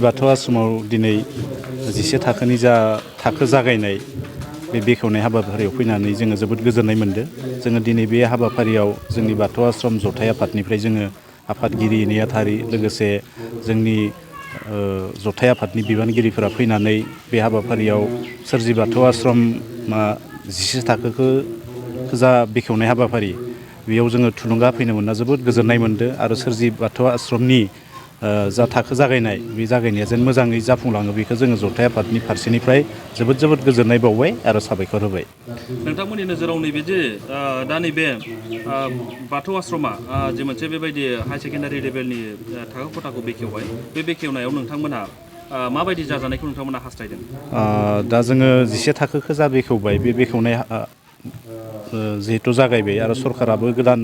बाथौ आश्रमाव दिनै 11 थाखोनि थाखो जागायनाय बे बेखेवनाय हाबाफारियाव फैनानै जोङो जोबोद गोजोननाय मोन्दों। जोङो दिनै बे हाबाफारियाव जोंनि बाथौ आश्रम जथाइ आफादनिफ्राय जोङो आफादगिरि नेहाथारि लोगोसे जोंनि जथाइ आफादनि बिबानगिरिफोरा फैनानै बे हाबाफारियाव सोरजि बाथौ आश्रमा 11 थाखोखौ जा बेखेवनाय हाबाफारि बेयाव जोङो थुलुंगा फैनो मोनना जोबोद गोजोननाय मोन्दों आरो सोरजि बाथौ आश्रमनि जा थाखो जागायनाय बे जागायनाया जेन मोजाङै जाफुंलाङो बेखौ जोङो जथाइ आफादनि फारसेनिफ्राय जोबोद गोजोननाय बावबाय आरो साबायखर होबाय। नोंथांमोननि नोजोराव नैबे जे दा नैबे बाथौ आश्रमा जे मोनसे बेबायदि हाई सेकेन्डारि लेभेलनि थाखो खथाखौ बेखेवबाय बे बेखेवनायाव नोंथांमोनहा माबायदि जाजानायखौ नोंथांमोनहा हास्थायदों? दा जोङो 11 थाखोखौ जा बेखेवबाय बे बेखेवनाय जिहेथु जागायबाय आरो सरकाराबो गोदान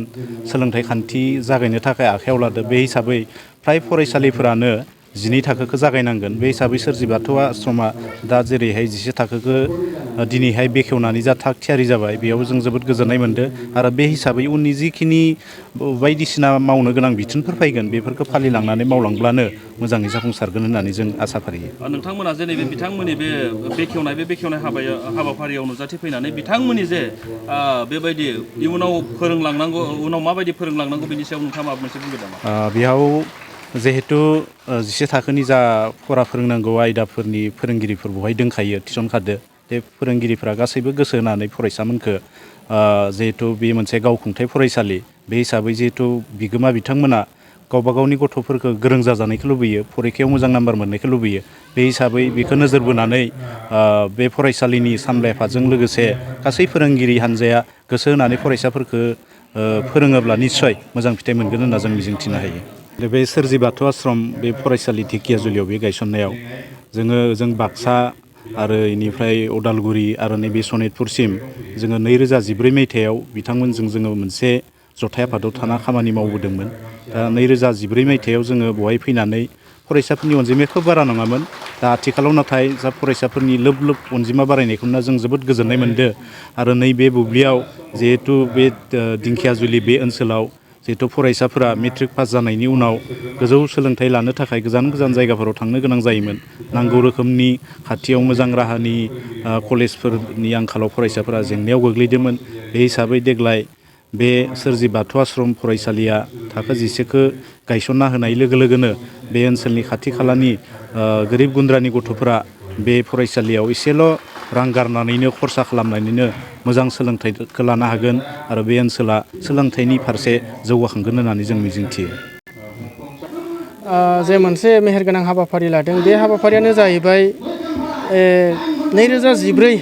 सोलोंथाइ खान्थि जागायनो थाखाय आखायाव लादो बे हिसाबै फ्राय फरायसालिफोरानो 12 थाखोखौ जागायनांगोन। बे हिसाबै सोरजि बाथौ आश्रमा दा जेरैहाय 11 थाखोखौ दिनैहाय बेखेवनानै जा थाग थियारि जाबाय बेयाव जों जोबोद गोजोननाय मोन्दों आरो बे हिसाबै उननि जिखिनि बायदिसिना मावनो गोनां बिथोनफोर फैगोन बेफोरखौ फालिलांनानै मावलांब्लानो मोजाङै जाफुंसारगोन होननानै जों आसा फारियो। नोंथांमोना जे नैबे बिथांमोननि बे बेखेवनाय हाबाफारियाव नुजाथिफैनानै बिथांमोननि जे बेबायदि इयुनाव फोरोंलांनांगौ उनाव माबायदि फोरोंलांनांगौ बेनि सायाव नोंथाङा माबा मोनसे बुंगोन नामा? बेयाव जिहेथु 11 थाखोनि जा फरा फोरोंनांगौ आयदाफोरनि फोरोंगिरिफोर बेवहाय दोनखायो थिसनखादो। बे फोरोंगिरिफ्रा गासैबो गोसो होनानै फरायसामोनखो जिहेथु बे मोनसे गावखुंथाइ फरायसालि बे हिसाबै जिहेथु बिगोमा बिथांमोना गावबा गावनि गथ'फोरखौ गोरों जाजानायखौ लुबैयो, फरिखायाव मोजां नाम्बार मोननायखौ लुबैयो। बे हिसाबै बेखौ नोजोर बोनानै बे फरायसालिनि सामलाय आफादजों लोगोसे गासै फोरोंगिरि हान्जाया गोसो होनानै फरायसाफोरखौ फोरोङोब्ला निस्सय मोजां फिथाइ मोनगोन होनना जों मिजिंथिनो हायो। बे सोरजि बाथौ आश्रम बे फरायसालि ढेकियाजुलियाव बे गायसननायाव जों बाक्सा आरो इनिफ्राय उदालगुरि आरो नैबे सनितपुरसिम जोङो 2014 मायथाइयाव बिथांमोनजों जोङो मोनसे जथाइ आफादाव थाना खामानि मावबोदोंमोन। दा 2014 मायथाइयाव जोङो बेवहाय फैनानै फरायसाफोरनि अनजिमाया खोब बारा नङामोन। दा आथिखालाव नाथाय जा फरायसाफोरनि लोब अनजिमा बारायनायखौ नुना जों जोबोद गोजोननाय मोन्दों आरो नैबे बुब्लियाव जिहेथु बे दिंखियाजुलि बे ओनसोलाव जिहेथु फरायसाफोरा मेट्रिक पास जानायनि उनाव गोजौ सोलोंथाइ लानो थाखाय गोजान जायगाफोराव थांनो गोनां जायोमोन। नांगौ रोखोमनि खाथियाव मोजां राहानि कलेजफोरनि आंखालाव फरायसाफोरा जेंनायाव गोग्लैदोंमोन। बे हिसाबै देग्लाय बे सोरजि बाथौ आश्रम फरायसालिया थाखो 11खौ गायसनना होनाय लोगो लोगोनो बे ओनसोलनि खाथि खालानि गोरिब गुन्द्रानि गथ'फोरा बे फरायसालियाव एसेल' रां गारनानैनो खरसा खालामनानैनो मोजां सोलोंथाइखौ लानो हागोन आरो बे ओनसोला सोलोंथाइनि फारसे जौगाखांगोन होननानै जों मिजिंथियो। जे मोनसे मेहेरगोनां हाबाफारि लादों बे हाबाफारियानो जाहैबाय 2014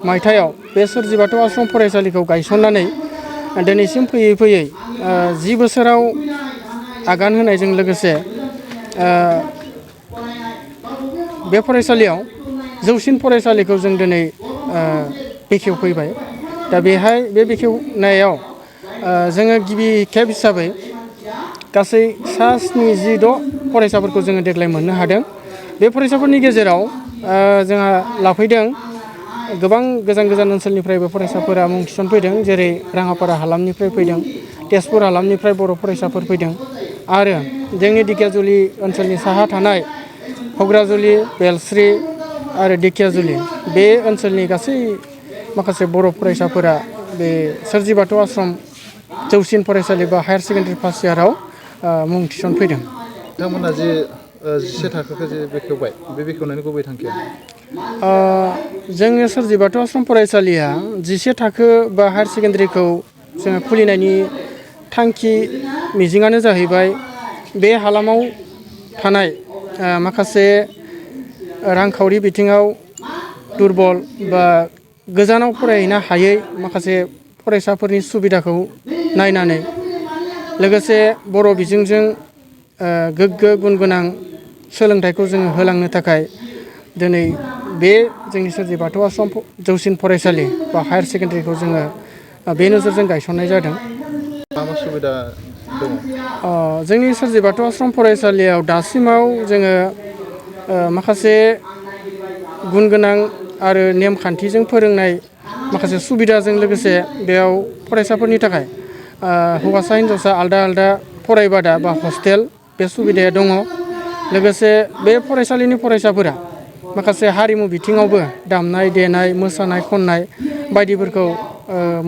मायथाइयाव बे सोरजि बाथौ आश्रम फरायसालिखौ गायसननानै दिनैसिम फैयै 10 बोसोराव आगान होनायजों लोगोसे बे फरायसालियाव जौसिन फरायसालिखौ जों दिनै बेखेवफैबाय। दा बेहाय बे बेखेवनायाव जोङो गिबि खेब हिसाबै गासै 76 फरायसाफोरखौ जोङो देग्लाय मोननो हादों। बे फरायसाफोरनि गेजेराव जोंहा लाफैदों गोबां गोजान ओनसोलनिफ्रायबो फरायसाफोरा मुं थिसनफैदों। जेरै राङापारा हालामनिफ्राय फैदों, तेजपुर हालामनिफ्राय बर' फरायसाफोर फैदों आरो जोंनि ढेकियाजुलि ओनसोलनि साहा थानाय घग्राजुलि, बेलस्रि आरो ढेकियाजुलि बे ओनसोलनि गासै माखासे बर' फरायसाफोरा बे सोरजि बाथौ आश्रम जौसिन फरायसालि बा हायार सेकेन्डारि फार्स्ट इयाराव मुं थिसनफैदों। नोंथांमोना जे 11 थाखोखौ जे बेखेवबाय बे बेखेवनायनि गुबै थांखिया? जोङो सोरजि बाथौ आश्रम फरायसालिया 11 थाखो बा हायार सेकेन्डारिखौ जोङो खुलिनायनि थांखि मिजिङानो जाहैबाय बे हालामाव थानाय माखासे रांखावरि बिथिङाव दुरबल बा गोजानाव फरायहैनो हायै माखासे फरायसाफोरनि सुबिदाखौ नायनानै लोगोसे बर' बिजोंजों गोग्गो गुन गोनां सोलोंथाइखौ जोङो होलांनो थाखाय दिनै बे जोंनि सोरजि बाथौ आश्रम जौसिन फरायसालि बा हायार सेकेन्डारिखौ जोङो बे नोजोरजों गायसननाय जादों। मा सुबिदा दङ? जोंनि सोरजि बाथौ आश्रम फरायसालियाव दासिमाव जोङो माखासे गुन गोनां आरो नेमखान्थिजों फोरोंनाय माखासे सुबिदाजों लोगोसे बेयाव फरायसाफोरनि थाखाय हौवासा हिन्जावसा आलदा फरायबादा बा हस्टेल बे सुबिदाया दङ लोगोसे बे फरायसालिनि फरायसाफोरा माखासे हारिमु बिथिङावबो दामनाय देनाय मोसानाय खननाय बायदिफोरखौ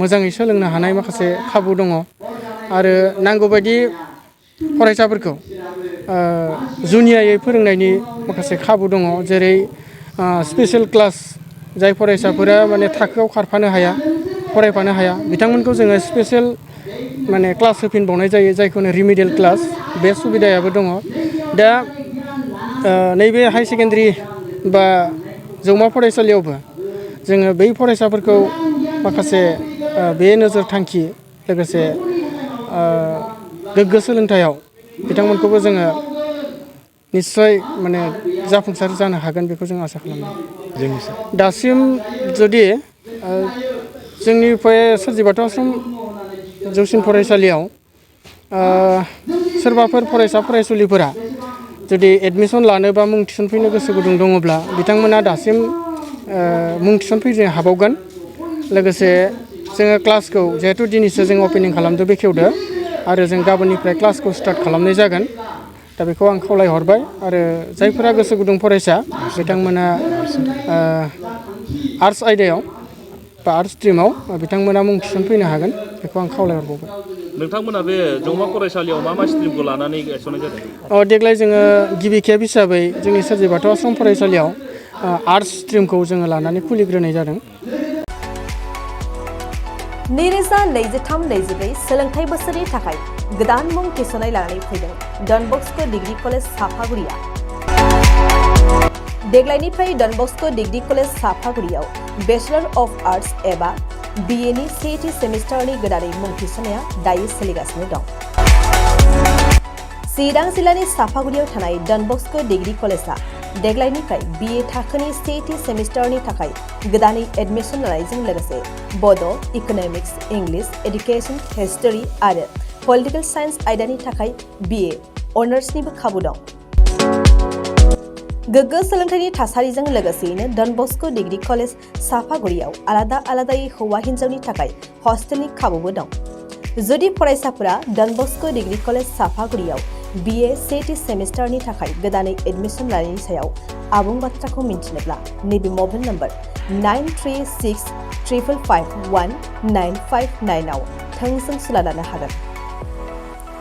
मोजाङै सोलोंनो हानाय माखासे खाबु दङ आरो नांगौबायदि फरायसाफोरखौ जुनियायै फोरोंनायनि माखासे खाबु दङ जेरै स्पेसियेल क्लास जाय फरायसाफोरा माने थाखोआव खारफानो हाया फरायफानो हाया बिथांमोनखौ जोङो स्पेसियेल माने क्लास होफिनबावनाय जायो जायखौनो रिमिडियेल क्लास बे सुबिदायाबो दङ दा नैबे हाई सेकेन्डारि बा जौमा फरायसालियावबो जोङो बै फरायसाफोरखौ माखासे बे नोजोर थांखि लोगोसे गोग्गो सोलोंथायाव बिथांमोनखौबो जोङो निस्सय माने जाफुंसार जानो हागोन बेखौ जों आसा खालामो दासिम जुदि जोंनि सोरजि बाथौ आश्रम जौसिन फरायसालियाव सोरबाफोर फरायसा फरायसुलिफोरा जुदि एडमिसन लानो बा मुं थिसनफैनो गोसो गुदुं दङब्ला बिथांमोना दासिम मुं थिसनफैनो हाबावगोन लोगोसे जोङो क्लासखौ जिहेथु दिनैसो जों अपेनिं खालामदो बेखेवदो आरो जों गाबोननिफ्राय क्लासखौ स्टार्ट खालामनाय जागोन दा बेखौ आं खावलायहरबाय आरो जायफोरा गोसो गुदुं फरायसा बिथांमोना आर्ट्स आयदायाव बा आर्ट्स स्ट्रिमाव बिथांमोना मुं थिसनफैनो हागोन बेखौ आं खावलायहरबावबाय नोंथांमोना बे जौमा फरायसालियाव मा स्ट्रिमखौ लानानै गायसननाय जादों? देग्लाय जोङो गिबि खेब हिसाबै जोंनि सोरजि बाथौ आश्रम फरायसालियाव आर्ट्स स्ट्रिमखौ जोङो लानानै खुलिग्रोनाय जादों। 2023-24 सोलोंथाइ बोसोरनि थाखाय गोदान मुं थिसननाय लानानै फैदों डन बस्क' डिग्री कलेज साफागुरिया। देग्लायनिफ्राय डन बस्क' डिग्री कलेज साफागुरियाव बेचलर अफ आर्ट्स एबा BA नि सेथि सेमिस्टारनि गोदानै मुं थिसननाया दायो सोलिगासिनो दं। चिरां जिल्लानि साफागुरियाव थानाय डन बस्क' डिग्री कलेजआ देग्लायनिफ्राय BA थाखोनि सेथि सेमिस्टारनि थाखाय गोदानै एडमिसन लानायजों लोगोसे बड', इक'नमिक्स, इंलिश, एडुकेशन, हिस्टरी आरो पलिटिकल साइन्स आयदानि थाखाय BA अनार्सनिबो खाबु दं। गोग्गो सोलोंथाइनि थासारिजों लोगोसेयैनो डन बस्क' डिग्री कलेज साफागुरियाव आलादा आलादायै हौवा हिन्जावनि थाखाय हस्टेलनि खाबुबो दं। जुदि फरायसाफोरा डन बस्क' डिग्री कलेज साफागुरियाव BA सेथि सेमिस्टारनि थाखाय गोदानै एडमिसन लानायनि सायाव आबुं बाथ्राखौ मिन्थिनोब्ला नैबे मबाइल नम्बर 9365519559 आव थोंजों सुला लानो हागोन।